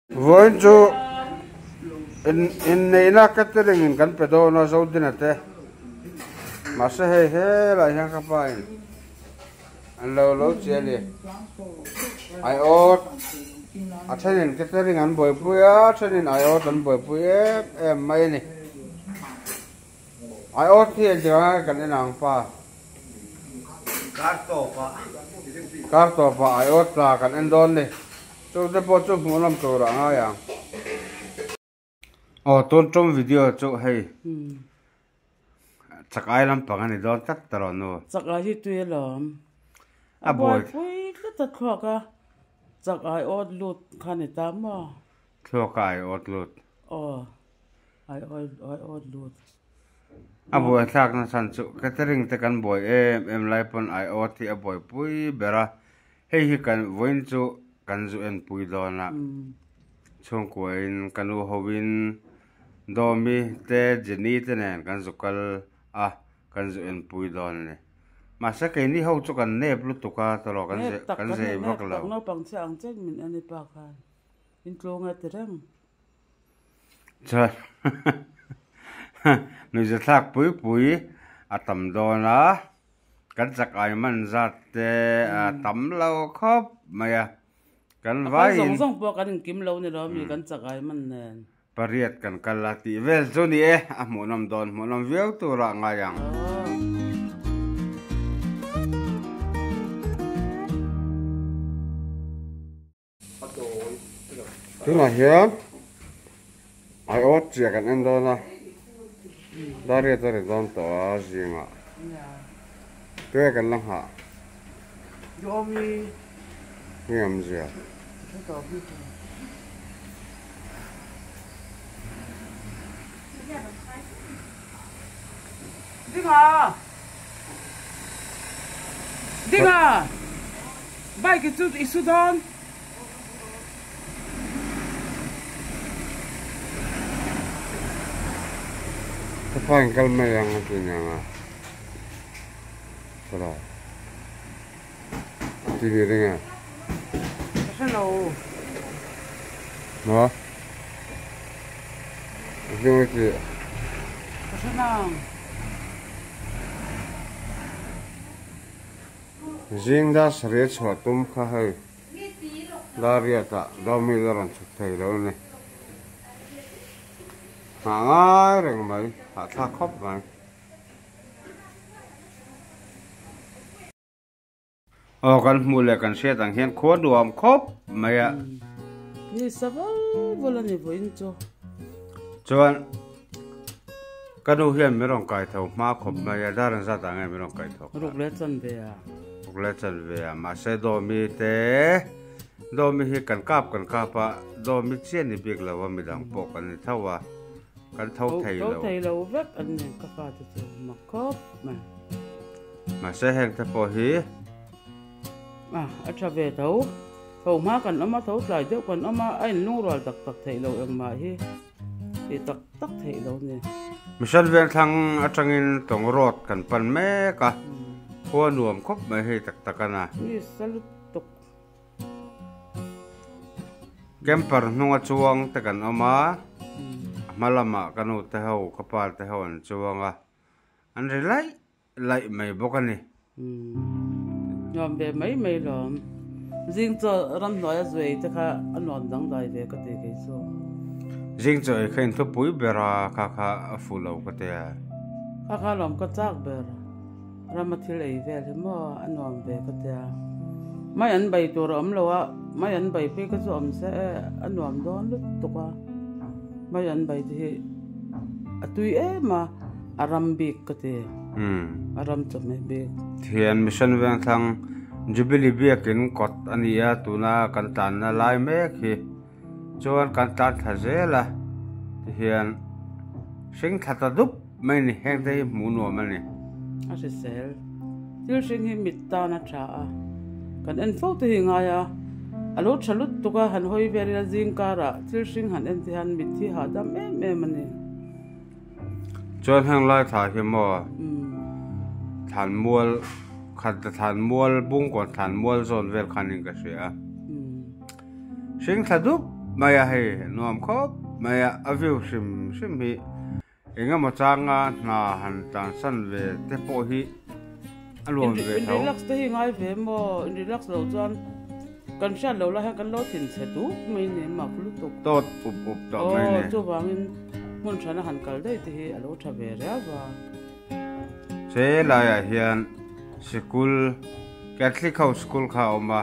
Vawiin chu inneihna catering in kan pe dawn a Zodina te mahse hei helai hian ka pa in an lo lo chi a ni aiawt a thenin catering an buaipui a thenin aiawt an buaipui em em mai a ni aiawt hi engtik ang nge kan en ang pa. Kar tawpah aiawt tla kan en dawn ni. Chu te pawh chu hmuhnawm tur a ngai ang. Aw tun tum video chu hei chak ai lampang a ni dawn tlat ta rawh nu. Chak ai hi tui alawm. A buaipui tlat a thluak a chak ai awt lut kha ni ta maw. Thluak a ai awt lut. Aw ai awt lut. A buaithlak na chhan chu catering te kan buai em em lai pawn ai awt hi a buaipui ber a. Hei hi kan vawiin chu kan zu enpui dawn a, chhungkuain ka nu hoin Dawmi te Jenny te nen kan zu kal a, kan zu enpui dawn a ni. Mahse keini ho chu kan nep lutuk a tawlh kan ze kan zei vak lo. Nep tak naupang chhiah ang chen min en i pa khan in tlawng a ti reng. Chuan nuihzathlak pui pui a tam dawn a. Kan chak ai man zat te a tam lo khawp mai a, kan vaiin. A kal zawng zawng pawh kan inkim lo ni lo mi kan chak ai man nen. Pariat kan kal a tih vel chu ni e, a hmuhnawm dawn hmuhnawm viau turah ngai ang. Tunah hian aiawt chiah kan en dawn a, dariat a ri dawn tawh a zingah te kan la nghah nge awmzia. Dinga! Dinga! Bike chu i su dawn. Ka pa in kal mai ang a ti niang a. Tawlai. A ti ni ring e. Ka hre lo. Maw? A ti nge ti? Ka hre nang. Zing dar sarih chhuah tum kha hei dar riatah Dawmi la rawn chhuk thei lo a ni. Nghah ngai reng mai, hahthlak khawp mai. Aw kan hmuh leh kan hriat ang hian khua nuam khawp mai a. Ni sa vul vul a ni vawiin chu. Chuan ka nu hian min rawn kai tho hma khawp mai a, dar an zat ah nge min rawn kai tho kha. Ruk leh chan ve a. Ruk leh chan ve a, mahse Dawmi te Dawmi hi kan kap kan kap a, Dawmi chiah ni bik lo a midang pawh kan ni tho a, kan tho thei lo. Tho thei lo vek an ni ka fate chu mak khawp mai. Mahse heng te pawh hi. A, a tha ve tho. Tho hma kan awm a, tho tlai deuh kan awm a, a inlungrual tak tak theih lo engmah hi tih tak tak theih lo ni. Mission Vengthlang atangin tawng road kan pan mek a, khua nuam khawp mai hei tak tak a na. Ni salut tuk. Camper hnunga chuang te kan awm a, a hma lamah ka nu te ho, ka pa te ho an chuang a, an ri laih laih mai bawk a ni. Nuam ve mai mai lawm. Zing chaw ramhnuai a zuai te kha a nuam dangdai ve ka ti kei chu. Zing chaw ei kha in thupui ber a, kha kha a fuh lo ka ti a. Kha kha lawm ka chak ber. Rama thil ei vel hi maw a nuam ve ka ti a. Mai an bei tur a awm lo a, mai an bei phei kha chu awm se e a nuam dawn lutuk a. Mai an bei te hi a tui em a. A ram bik ka ti. A ram chawhmeh bik. Thian Mission Vengthlang Jubilee biakin kawt a ni a, tuna kan tlanna lai mek hi chuan kan tlan thla zel a, tihian hring thla ta dup mai a ni, heng te hi hmuh nuam a ni. A hrisel. Thil hring hi mit tan a tha a, kan en fo te hi ngai a, a lo tha lutuk a, han hawi vel ila zing karah thil hring han en te hian mit hi hahdam em em a ni. Chuan heng lai thla hi maw thlanmual khat thlanmual bungkawn thlanmual zawn vel khanin ka hria a hring thla dup mai a hei nuam khawp mai a a view hrim hrim hi engemaw changa hna han tlansan ve te pawh hi a nuam ve tho. In relax te hi ngai ve maw in relax loh chuan kan hriat loh lai hian kan lo thinchhe dup mai ni mak lutuk. Tawt up up tawh mai ni. Aw chuvangin hmun hrana han kal daih te hi a lo tha ve riau a. Che laiah hian sikul Catholic ho school kha a awm a,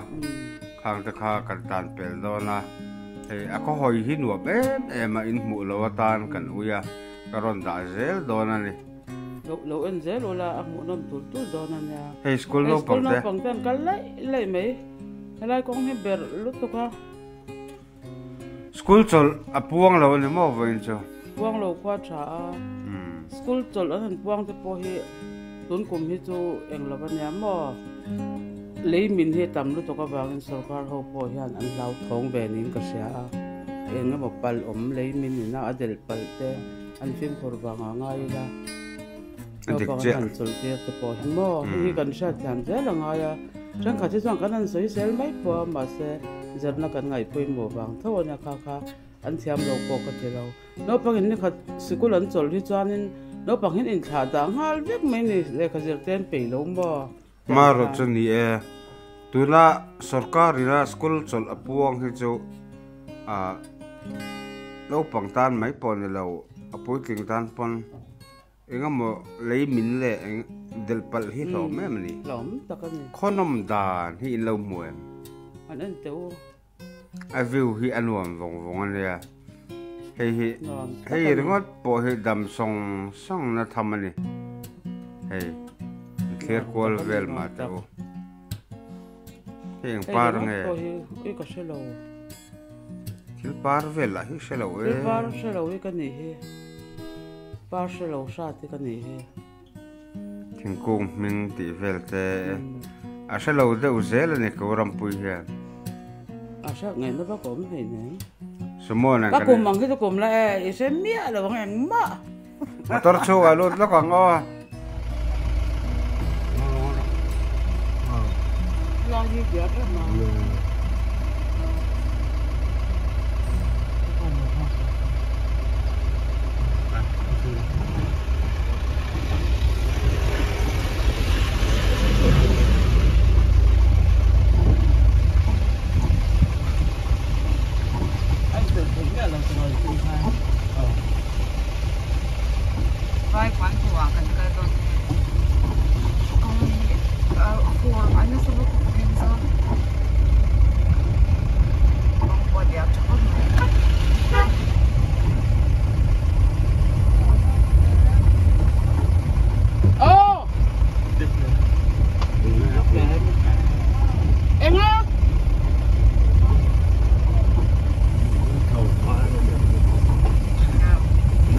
khang te kha kan tan pel dawn a, hei a khawhawi hi nuam em em a inhmuh lo atan kan ui a, ka rawn dah zel dawn a ni. Lo lo en zel ula a hmuhnawm tul tul dawn a nia. Hei school naupang te. Hei school naupang te an kal laih laih mai, helai kawng hi berh lutuk a. School chawlh a puang lo a ni maw vawiin chu? Puang lo khua tha a, school chawlh an han puang te pawh hi tun kum hi chu eng lo a nia maw? Lei min hi a tam lutuk avangin sorkar ho pawh hian an hlau thawng ve niin ka hria a, eng emaw palh awm lei min ina a delh palh te an fimkhur vangah ngai ila naupang an han chawlh tir te pawh hi maw? Hei hi kan hriatthiam zel a ngai a, thenkhat hi chuan kan han sawi zel mai pawh a mahse Zirna kan ngaih pawimawh vang tho a nia kha kha an thiam lo pawh ka ti lo. Naupang in nikhat sikul an chawlh hi chuanin naupang hian inthlah dah nghal vek mai ni lehkha zirte an peih lo maw? Hmarawh chu ni e, tuna sorkar ina school chawlh a puang hi chu ah naupang tan mai pawh ni lo a puitling tan pawn Engemaw lei min leh eng delh palh hi hlawm em a ni? Hlawm tak a ni. Khawnawm dan hi in lo hmu em? An en teh u. A view hi a nuam vawng vawng a nia. Hei hi hei ringawt pawh hi dam sawng sawng na tham a ni. Hei an thlir kual vel mah teh u. Hei eng par nge? Hei ringawt pawh hi ui ka hre lo. Thil par vel lah hi hre lo e. Thil par hre lo hi ka nih hi. Par hre lo hrat hi ka nih hi. Thingkung hming tih vel te a hre lo deuh zel a ni ko Rampui hian. A hriat ngaihna vak a awm hlei nen. Sumo nen kan. Ka kum ang hi chu kum la e, i hre miah lo ang engmah. Motor chhungah lut lawk ang aw. Vai puan hmuhah kan kal dawn nge kawng hi fur a nasa bawk a pheng zawk kawng pawh a diak tha khawp mai.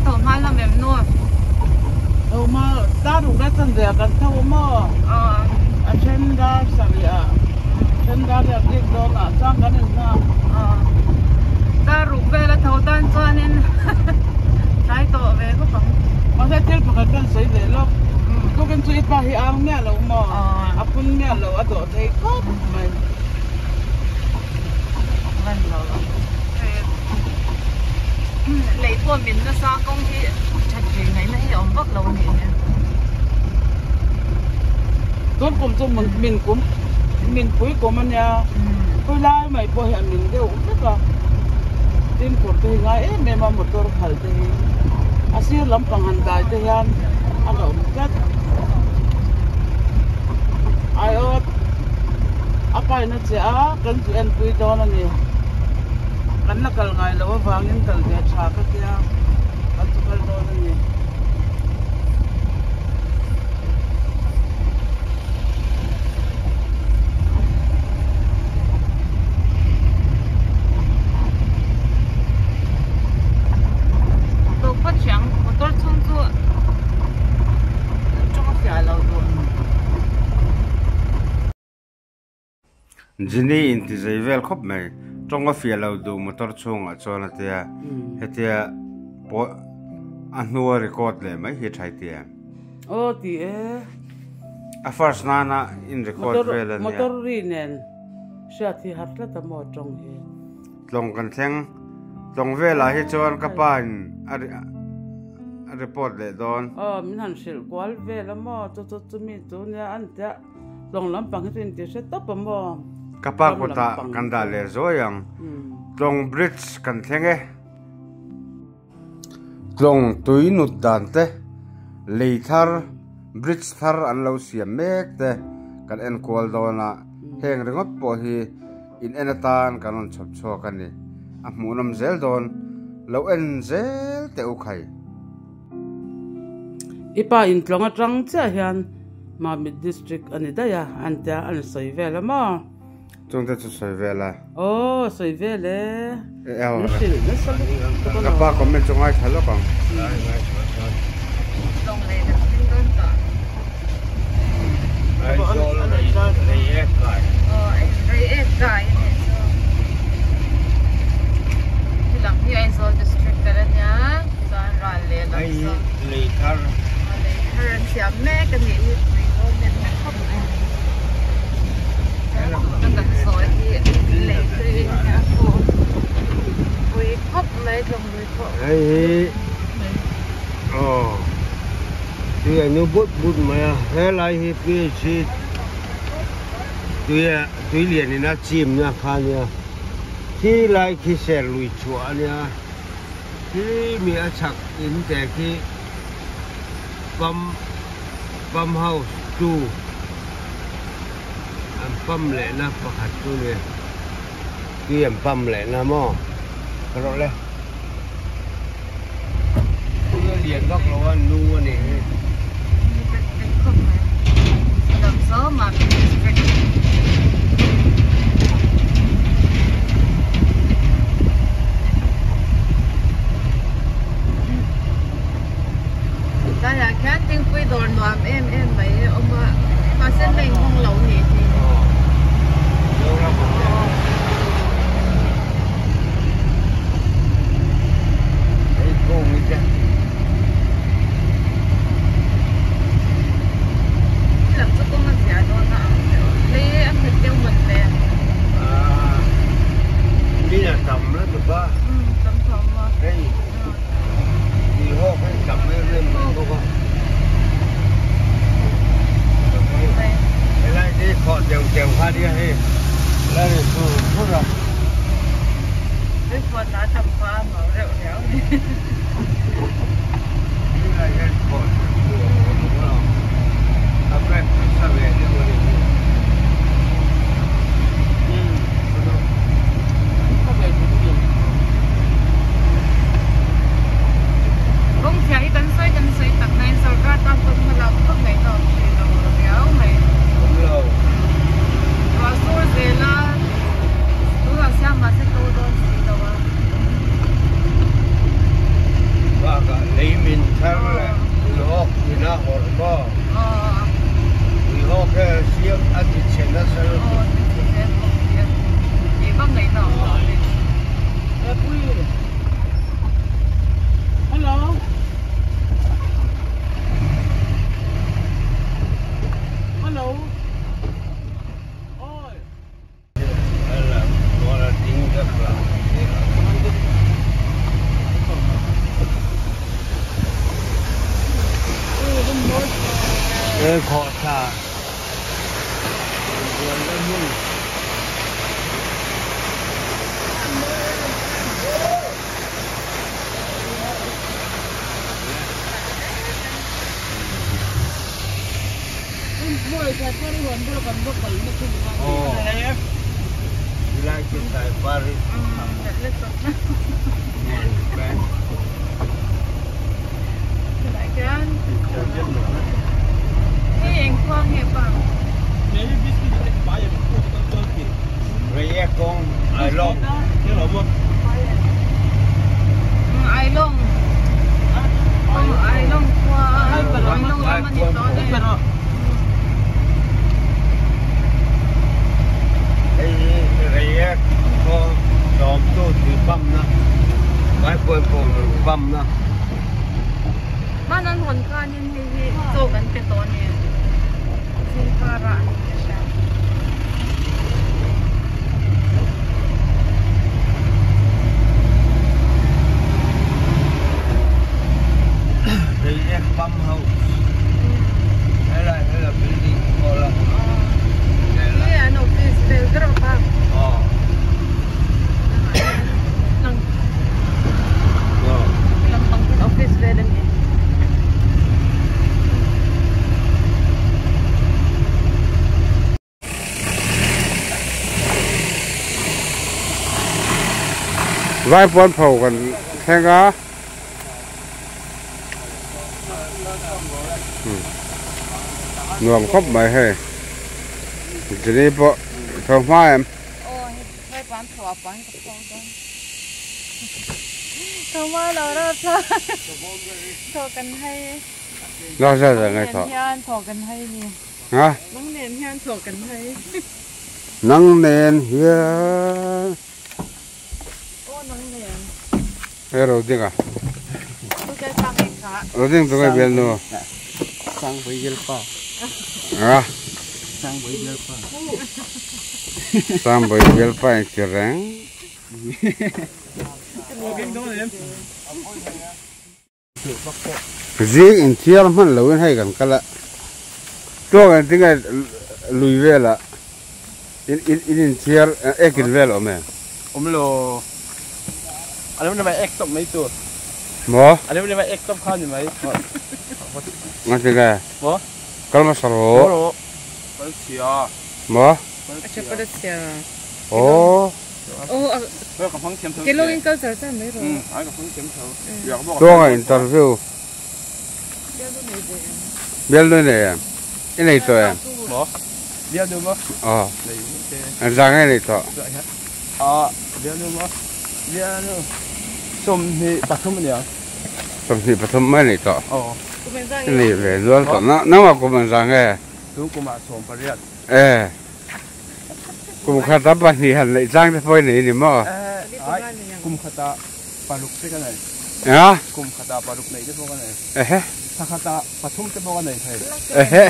Tho hma lam em nu? Tho hma dar ruk la chan ve kan tho maw? A then dar sarih ah then dar riak rik dawn ah chuan kan in nghak. Dar ruk vel a tho tan chuanin tlai tawh ve khawp ang. Mahse thil pakhat kan sawi ve lawk. Tukin chu i pa hi ang miah lo maw? A phun miah lo a dawh thei khawp mai. Lei pawh min nasa kawng hi that ve ngaihna hi a awm vak lo a nih hi. Tun kum chu min kum min pui kum a nia khawi lai mai pawh hi a min deuh vek a fimkhur te hi ngai em em a motor khal te hi a sir lampang han dai te hian a la awm tlat aiawt a paina che a kan zu enpui dawn a ni kan la kal ngai loh avangin kal ve tha ka tia kan chu kal dawn a ni. Tawpa thiang motor chhung chu tawng a fiah lo duh. Jini in ti zei vel khawp mai tawng a fiah lo duh motor chhungah chuan a tia hetia pawh a hnua record leh mai hi tha tia. Aw ti e. A first nana in record vel a nia. Motor ri nen hriat hi har tlat a maw tawng hi. Tlawng kan thleng. Tlawng velah hi chuan ka pa in a a report leh dawn. Aw min han hrilh kual vel a maw chu chu chumi chu nia an tia tlawng lampang hi chu in ti hre tawp a maw. Ka pa kutah kan dah leh zuai ang. Tlawng bridge kan thleng e. Tlawng tui nut dan te, lei thar, bridge thar an lo siam mek te kan en kual dawn a, heng ringawt pawh hi in en atan kan rawn chhawp chhuak a ni. A hmuhnawm zel dawn, lo en zel teh u khai. I pa in tlawng atang chiah hian Mamit District a ni daih a, an tia an sawi vel a maw? Chungte chu sawi vel a. Aw sawi vel e. Min hrilh nasa lutuk a. Ka pa comment chu ngaithla lawk ang. Hei hi aw tui a nu but but mai a helai hi PHC tui a tui lian in a chim na kha ania khi lai khi ser lui chhuah ania khi mi a chhak in te khi pump pump house two an pump leh na pakhat chu a ni. Tui an pump leh na maw ka rawh le tui a lian vak lo a nu a nih hi. Tlaiah khian thingpui dawr nuam em em mai a awm a, mahse leng hawng lo ni hi. Lam chu kawng a zia dawn a ang deuh lei a nghet deuh mawn le. Tam tho a. Kawng chhia hi kan sawi kan sawi tak nain sorkar tan pawh hma lak phawt mai na awm thin lo riau mai. Ruah sur zel a, tunah siam mahse to dawn si lo a. Bakah lei min thar leh ui hawk ina hawrh maw? Ui hawk he siam a ti chhe nasa lutuk. Vaipuan pho kan thleng a. Nuam khawp mai hei. Jenny pawh tho hma em? Aw hei vaipuan pho ah puan ka pho dawn. Tho hma lo rap thlak. Tho kan hai. Nang nen hian tho kan hai ni. Ha? Nang nen hian tho kan hai. Nang nen hian. Aw nang nen. He roding a. Tu ke sang e kha. Roding tu ngai bel nu. Sang bui bial pa. Ha? Sang bui bial pa. Sang bui bial pa in ti reng. Zing inthiar hman loin hei kan kal a, tuak an tinge lui velah in in inthiar ek in vel awm em? Awm lo. A lo ni mai ek tawp mai tur. Maw? A lo ni mai ek tawp kha ni mai. Nga tinge? Maw? Kal hmasa rawh. Maw rawh. Kal chhia. Maw? A tha pawh a chhia. Aw. Tuanga interview bialnu nei em i nei tawh em aw engzah nge nei tawh 23 mai nei tawh i nei ve nual tawh nangmah kum engzah nge e. Kum khata pahnih han neih chang te pawh i nei ni maw? Ai, kum khata paruk te ka nei. Enga? Kum khata paruk neih te pawh ka nei. Ehe. Thla khata pathum te pawh ka nei thei. Ehe.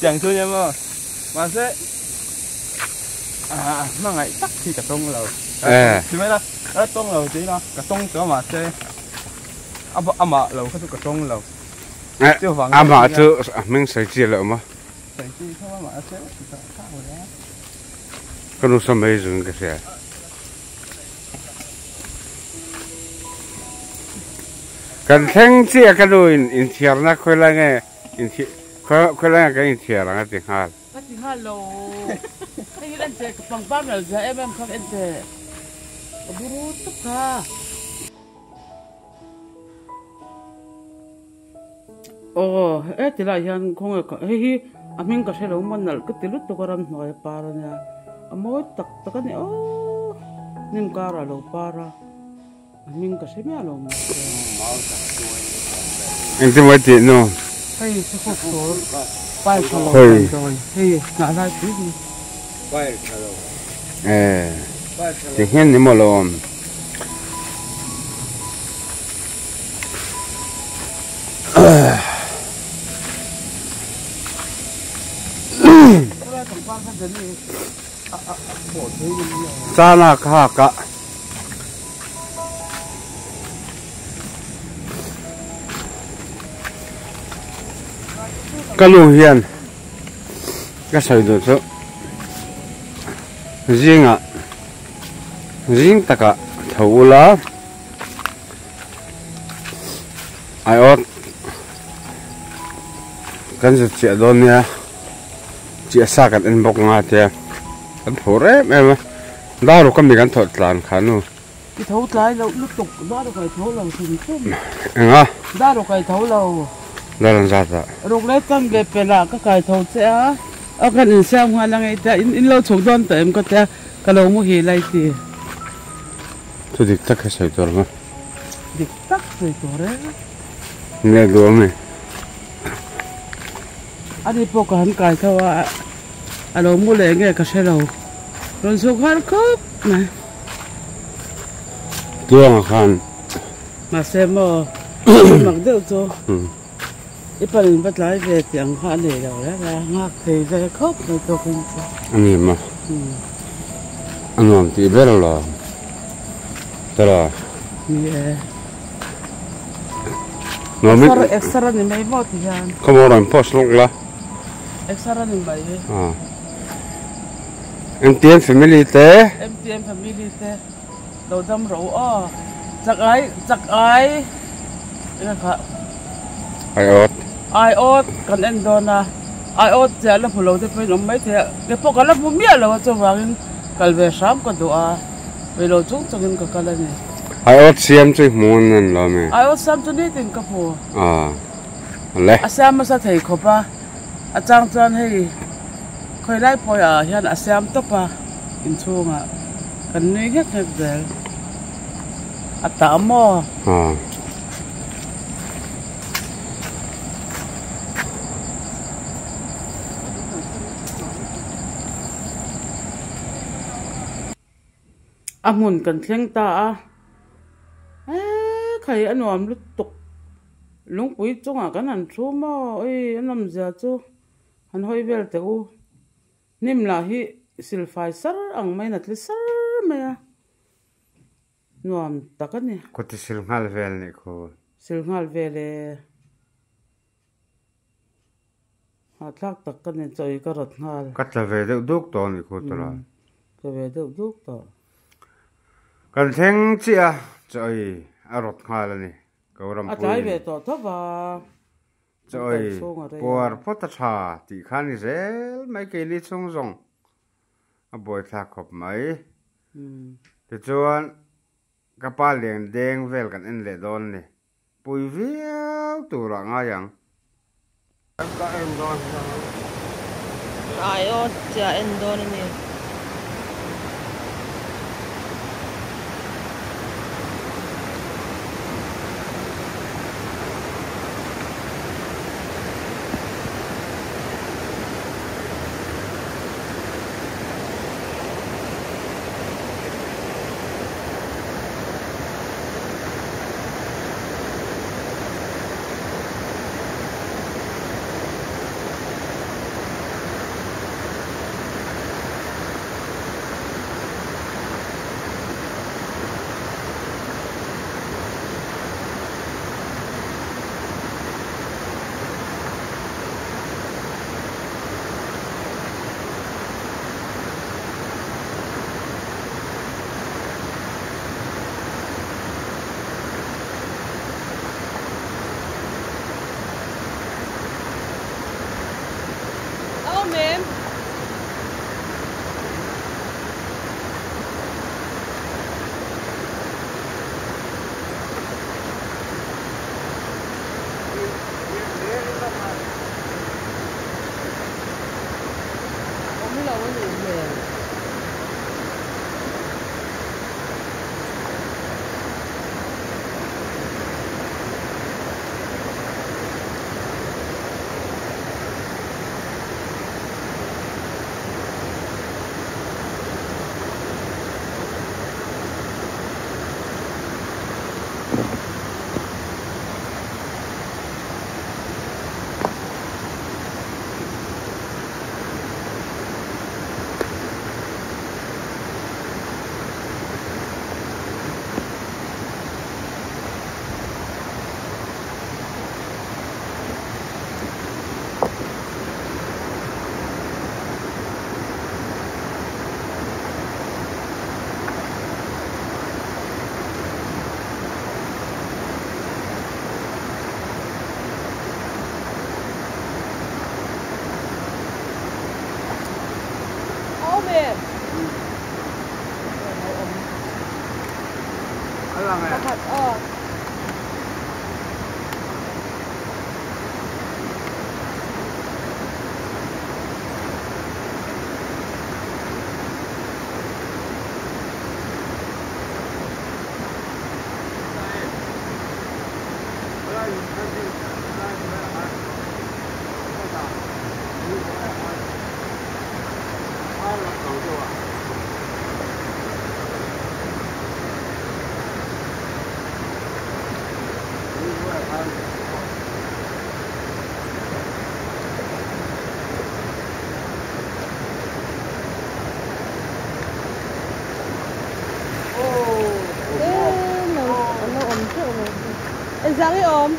Tiang chu nia maw? Mahse, ah, hmangaih tak hi ka tawng lo. Eh. Ti mai la, ka tawng lo ti ila, ka tawng chu mahse, amah lo kha chu ka tawng lo. Eh, amah chu a hming sawi chi a lo awm a. Ka nu saw mai zung in ka hria. Kan thleng chiah ka nu in inthiarna khawi lai nge khawi lai nge kan inthiar ang a ti nghal. Ka ti nghal lo. Hei hi en teh ka pangpar nalh zia em em kha en teh. Ka buru tuk kha. Aw he ti lai hian khawnge ka hei hi a hming ka hre lo maw nalh ka ti lutuk a ramhnuai a par a nia a mawi tak tak a ni aww hnim karah a lo par a a hming ka hre miah lo mahse. Engtin mawi tih nu? Hei sakhawk tur pile tha lo damdawi hei hnah lai pui hi. Pile tha lo. Eh ti hian ni maw lo awm. Chana ka hak a. Ka nu hian ka sawi duh chu zingah zing takah tho ula. Aiawt kan zut chiah dawn nia chiah sa kan en bawk nga tia kan phur em em a dar ruk ami kan thawh tlan kha nu. I tho tlai loh lutuk dar ruk ai tho lo hrim hrim. Enga? Dar ruk ai tho lo. Dar an zat ah. Ruk leh tan ve pelh ah ka kai tho che a a kan insiam nghal ang ei tia in lo chhuk dawn tawh em ka tia ka lo muhil a i ti. Thu dik tak hi sawi tur maw? Dik tak sawi tur e. Nge duh ami? Ani pawh ka han kai tho a, a lo mu leh nge ka hre lo. Rawn zuk har khawp mai. Tluanga khan. Mahse maw, mak deuh chu. I pan in va tlai ve tih ang kha a nei lo reng a, nghak thei ve khawp mai tawk in chu. A ni maw? A nuam tih ber alawm. Tawrh a? Ni e. Nuam i. Exer a ni mai maw ti hian. Khawmaw rawn post lawk la. Exer a ni mai. MTM family te. MTM family te. Lo dam ro aw. Chak ai chak ai eng kha. Ai awt. Ai awt kan en dawn a. Ai awt chiah la hmu lo te pawhin awm mai thei a. Kei pawh ka la hmu miah lo a chuvangin kal ve hram ka duh a. Peih lo chung chungin ka kal a ni. Aiawt siam chu i hmu nan lo mi? Aiawt siam chu nitin ka hmu. Aw le. A siam hmasa thei khawp a, a chang chuan hei khawi lai pawih ah hian a siam tawp a inchhungah kan nui nghek nghek zel. A tah maw? Aw. A hmun kan thleng ta a, eee khai a nuam lutuk lungpui chungah kan han thu maw ui a nawmzia chu han hawi vel teh u hnim lah hi silfai sar ang maiin a tli sar mai a nuam tak a ni. Kawti sil nghal vel nih khu. Sil nghal vel e. Hahthlak tak ka ni chawi ka rawt nghal. Ka tla ve deuh duk tawh a nih khu tawh lo. Tla ve deuh duk tawh. Kan thleng chiah a, chawi a rawt nghal a ni. Ko A tlai ve tawh tho va. Chawi puar phawt a tha tih kha ni zel mai keini chhung zawng a buaithlak khawp mai. Tichuan ka pa leng deng vel kan en leh dawn a ni. Pui viau turah ngai ang. Ka en dawn hian. Aiawt chiah en dawn a ni. Awm em? Awm lo a nih hmel. Awm em? Pakhat aw. Engzah nge awm?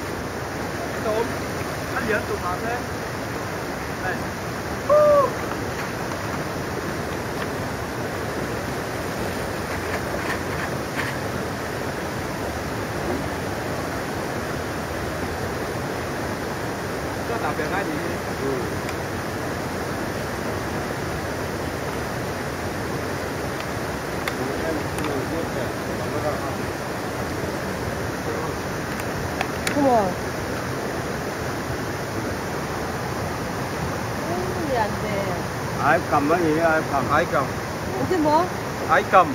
maw? Lian ve. Ai kam a ni ai kam. Ai kam. Engti maw? Ai kam.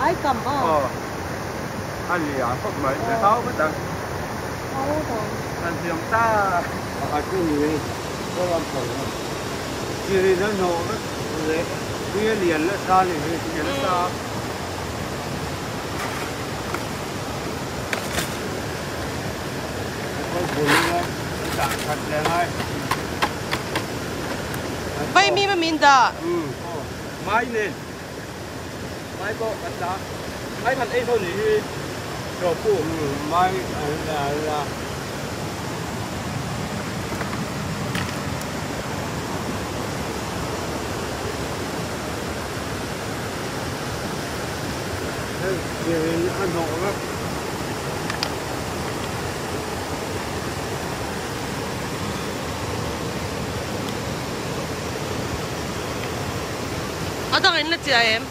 Ai kam a. Aw. A lian khawp mai. Thau vek ang. Thau vek ang. An siam ta. Pakhat chu ni e. Chaw lam pho a. Chirin a hnawh vek leh tui a lian nasa a ni hi. Lian nasa. Vai mi ma min dah. Mai nen mai pawh kan dah mai khan ei ho ni hi rawh pu. Mai an la an la. Hei thir in a hnawh vek. A dang in la chiai em?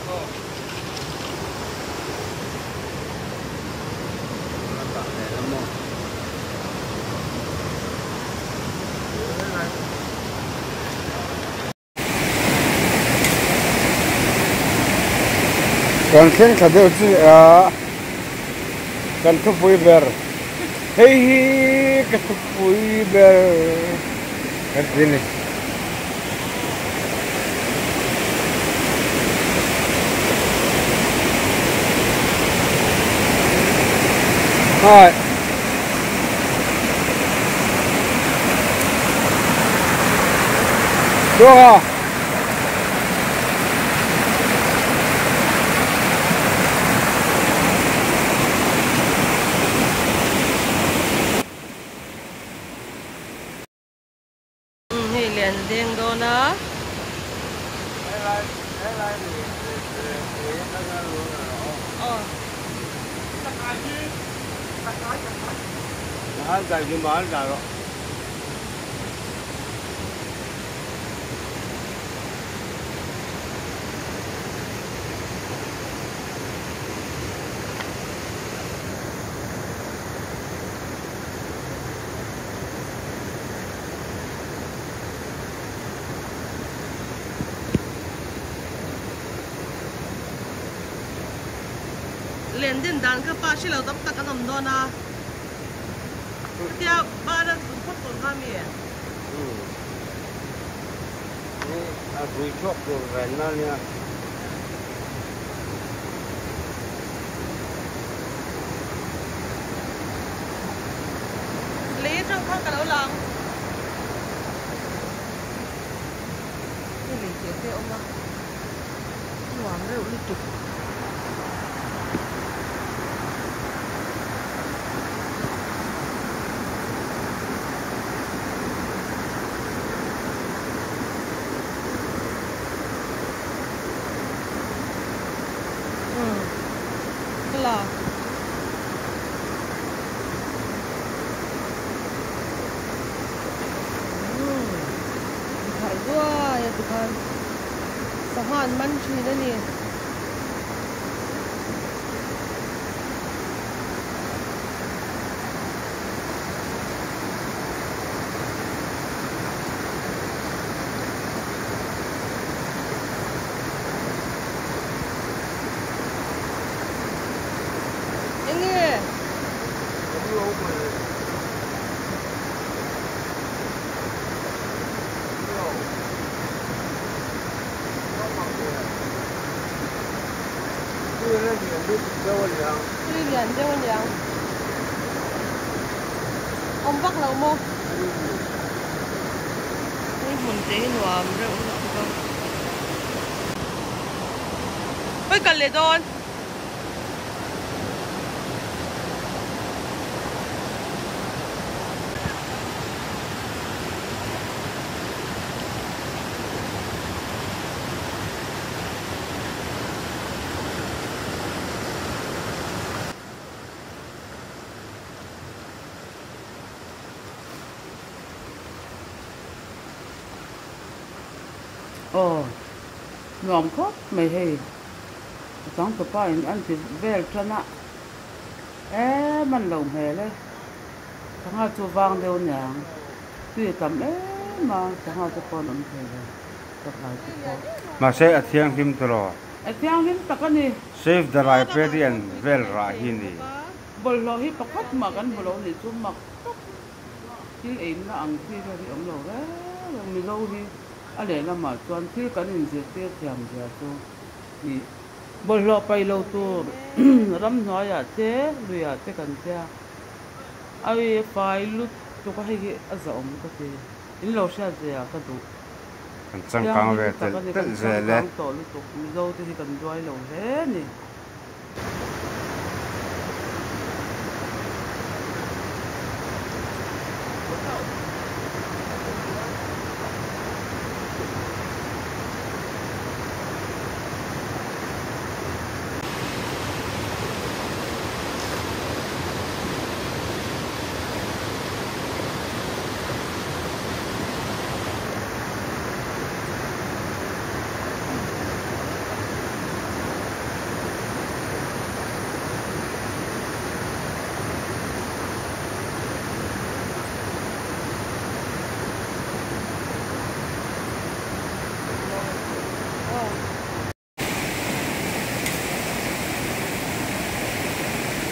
Kan thleng thla deuh chu a kan thupui ber hei hi ka thupui ber kan ti a ni. Hi. Chhuak a. Hei lian deng dawn a. Len din dan kha pa hre lo tam tak an awm dawn a, hetia bana zun phawt tur kha mi? A vui chhuak tur venna nia. Lei atang khan ka lo lang. Hei lei teh te a awm a, nuam reuh lutuk. Ka la. Thar duai a tikhan sangha an man thin a ni. Enge? Tui lian deuh a niang. Awm vak lo maw? Hei hmun te hi nuam reuh lutuk a. Hawi kal leh dawn. Aw nuam khawp mai hei a changtupa in an ti vel tan a em an lo hmel e. Sangha chu vang deuh aniang tui a tam em a sangha te pawh an awm thei lo chakai te pawh. Mahse a thianghlim tawh. A thianghlim tak a ni. Save the Riparian vel rah hi ni. Bawlhhlawh hi pakhat mah kan hmu lo nih chu mak tak thil eina ang chi vel hi awm lo reng reng Mizo hi a lehlamah chuan thil kan inzirtir thiam zia chu ih bawlhhlawh paih lo tur ramhnuaiah te luiah te kan tia ai fai lutuk a hei hi a zahawm ka ti in lo hriat ve ah ka duh Kan changkang ve thianghlim tak telh a ni telh kan zel e. changkang tawh lutuk Mizo te hi kan duai lo hle a ni.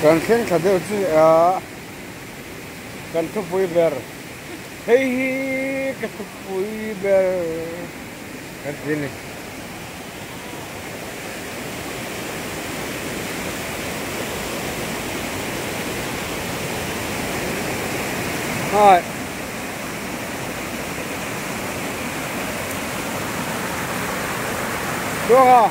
Kan thleng thla deuh chu a kan thupui ber hei hi ka thupui ber kan ti a ni. Hi. Được à?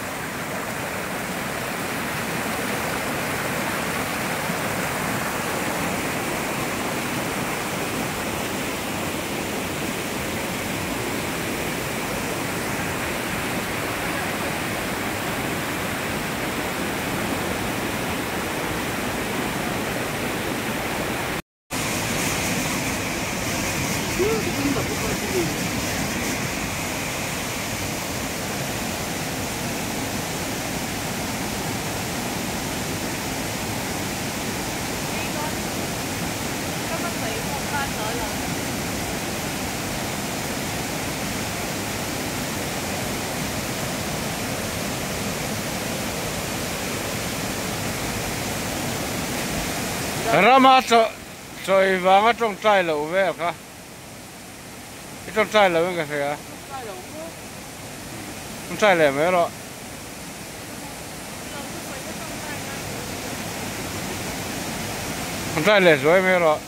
Rama chawi vanga tawngtai loh vel kha i tawngtai lo in ka hria tawngtai leh mai rawh. Tawngtai leh zuai mai rawh.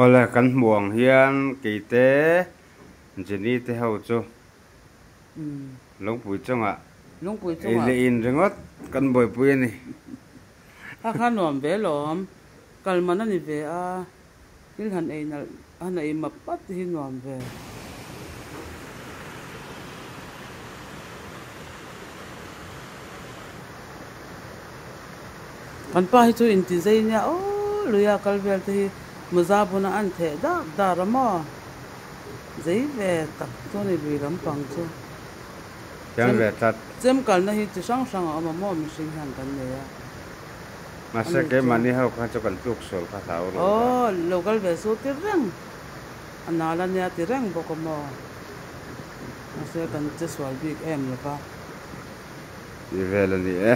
Awle kan hmuh ang hian keite Jenny te ho chu Lungpui chungah ei leh in ringawt kan buaipui a ni. Kha kha nuam ve lawm, kal man a ni ve a, thil han ei nalh han ei map map te hi nuam ve. Kan pa hi chu inti zei nia aw luia kal vel te hi mawza buna an theh dak dar a maw zei ve tak chu a ni lui lampang chu. Thiam ve tlat. Chem kalna hi chi hrang hrang a awm a maw mihring hian kan nei a. Mahse keimahni ho kha chu kan tluk sual kha hlau ru a. Aw lo kal ve su ti reng a nal a nia ti reng bawk a maw. Mahse kan che sual bik em lo va. Tih vel a ni e.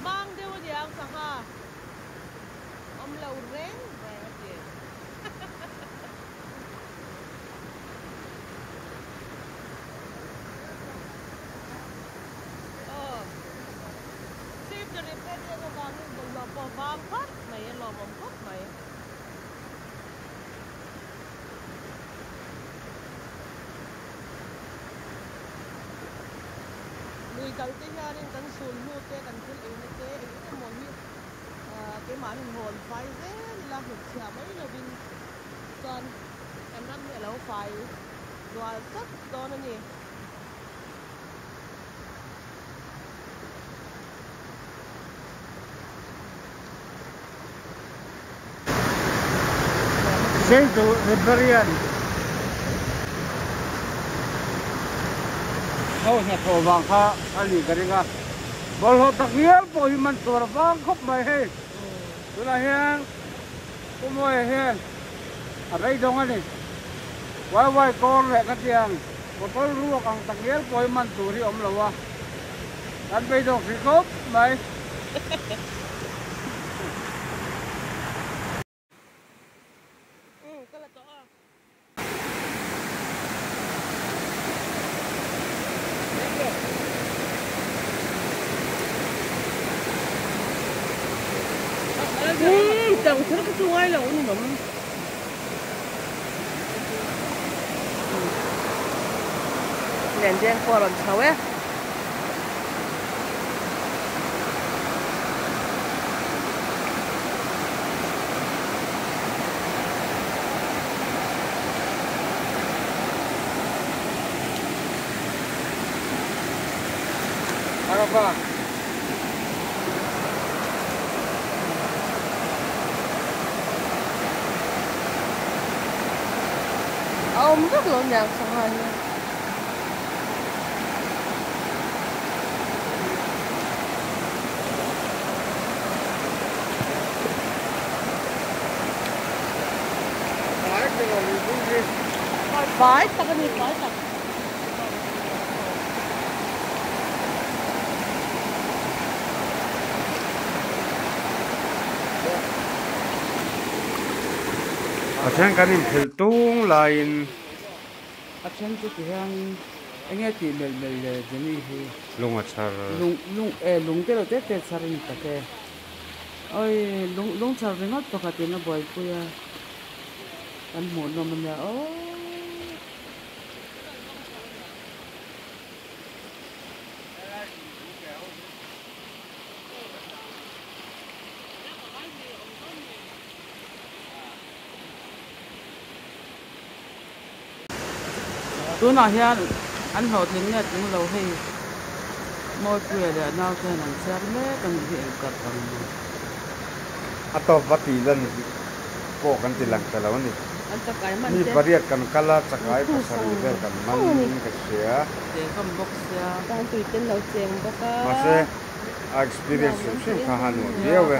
vang deuh aniang sangha awm lo reng reng a ti. Aw Save the Riparian avangin bawlhhlawh pawh vang phawt mai a lawmawm khawp mai. Lui kal te hianin kan sul hnu te kan thil eina te eng eng emaw hi keimahni hawn fai zel ila hnutchhiah mai lovin chuan kan ram hi a lo fai zual tlat dawn a ni. Save the Riparian ho hnathawh vang kha a nih ka ring a, bawlhhlawh tak ngial pawh hi man tur a vang khawp mai hei. Tunah hian Pu Mawia hian a beidawng a ni. Waiwai kawr leh ka tiang bottle ruak ang tak ngial pawh hi man tur hi a awm lo a, kan beidawng hrih khawp mai. Tang kher kha chu ngai lo a ni awm. Lendeng pawh a rawn chho e. A awm vak lo niang sangha hi. Fai tak a ni, fai tak. A then kan inphilh tung laiin. A then chu ti hian eng nge tih melh melh le Jenny hi. Lung a chhar. Lung lung e lung te lo te te chhar a ni tak e. Oi lung lung chhar ringawt pakhat in a buaipui a. Kan hmuh nawm a nia aw. Tunah hian an hlawhtling nge tling lo hei Mawipuia leh a nau te hian an chhiar mek a nih hi eng kar ang maw. A tawp va tih lan pawh kan ti lang ta lo a ni. Mi pariat kan kal a, chakai pasarih vel kan man in ka hria. Mahse a experience hrim hrim kha a nuam viau e.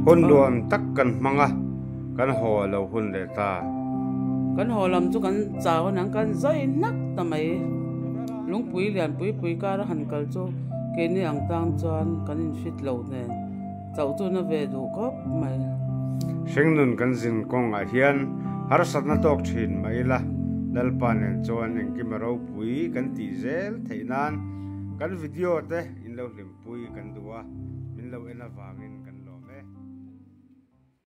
Hun nuam tak kan hmang a, kan haw a lo hun leh ta. Kan haw lam chu kan chau a niang, kan zai hnak ta mai. Lungpui lian pui pui kar a han kal chu keini ang tang chuan kan infit lo nen chauh chu na ve duh khawp mai. Hringnun kan zin kawngah hian harsatna tawk thin mah ila, Lalpa nen chuan engkim a ropui kan tih zel theih nan kan video te in lo hlimpui kan duh a, min lo en avangin kan.